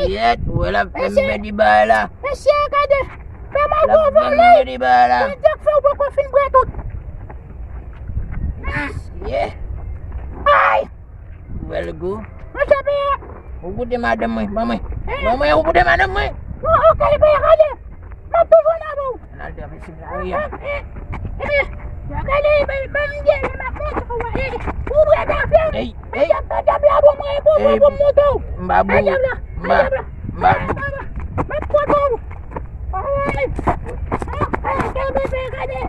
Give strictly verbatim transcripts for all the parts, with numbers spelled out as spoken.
Kyèt, ou wè l ap fè m pèdi bagay la. Mesye, gade. Fè m al gwo vole. L ap fè m pèdi bagay la. Mesye, k fè w poko fin bwè tout. Mesye. Ay! Ou wè l gou? Mesye, peye. Ou koute madanm mwen, ban mwen. Ban mwen, ou koute madanm mwen. Non, ok, peye, gade. M ap toujou la pou ou. Ann al trape sou lari a. Gade, ban m gade, m ap montre w. Ou bwè kafe. Ey, ey. Madanm, madanm la, bon, mwen, bon, mwen, bon, m montre w. M pa bou. Madanm la, madanm la. M pa bou. M ap montre w. Ay. Gade, gade, gade.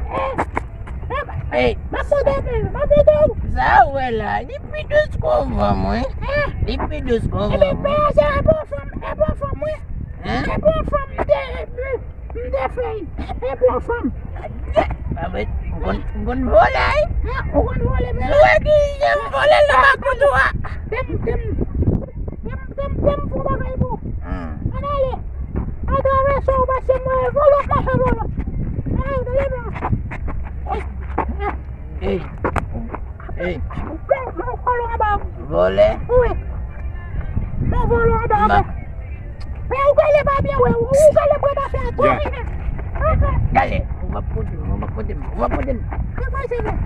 Ey. M ap montre w, m ap montre w. Sa ou wè la, li pi dous ke yon fanm, wi. Li pi dous ke yon fanm, wi. Ebyen, pè a, se yon bon fanm, yon bon fanm, wi. Yon bon fanm, m te, m te fè. Yon bon fanm. Ou konn, ou konn vole, wi. Ou konn vole, men. Ou wè ki jan m vole l nan makout ou a. Tem, tem. Tem, tem, tem, fò bagay pou. Ann ale. Atravèse w pase mwen, vòlò k mache vòlò. Ann ale, tande non. Ey. Ey. Vòlò anba. Vòlè. Wi. Mwen vòlò anba. Men ou gade pa byen, wè. Ou gade bwè pa fè a twò vini. Gade. Ou p ap kote m, ou p ap kote m, ou p ap kote m. Kè mwen se nou.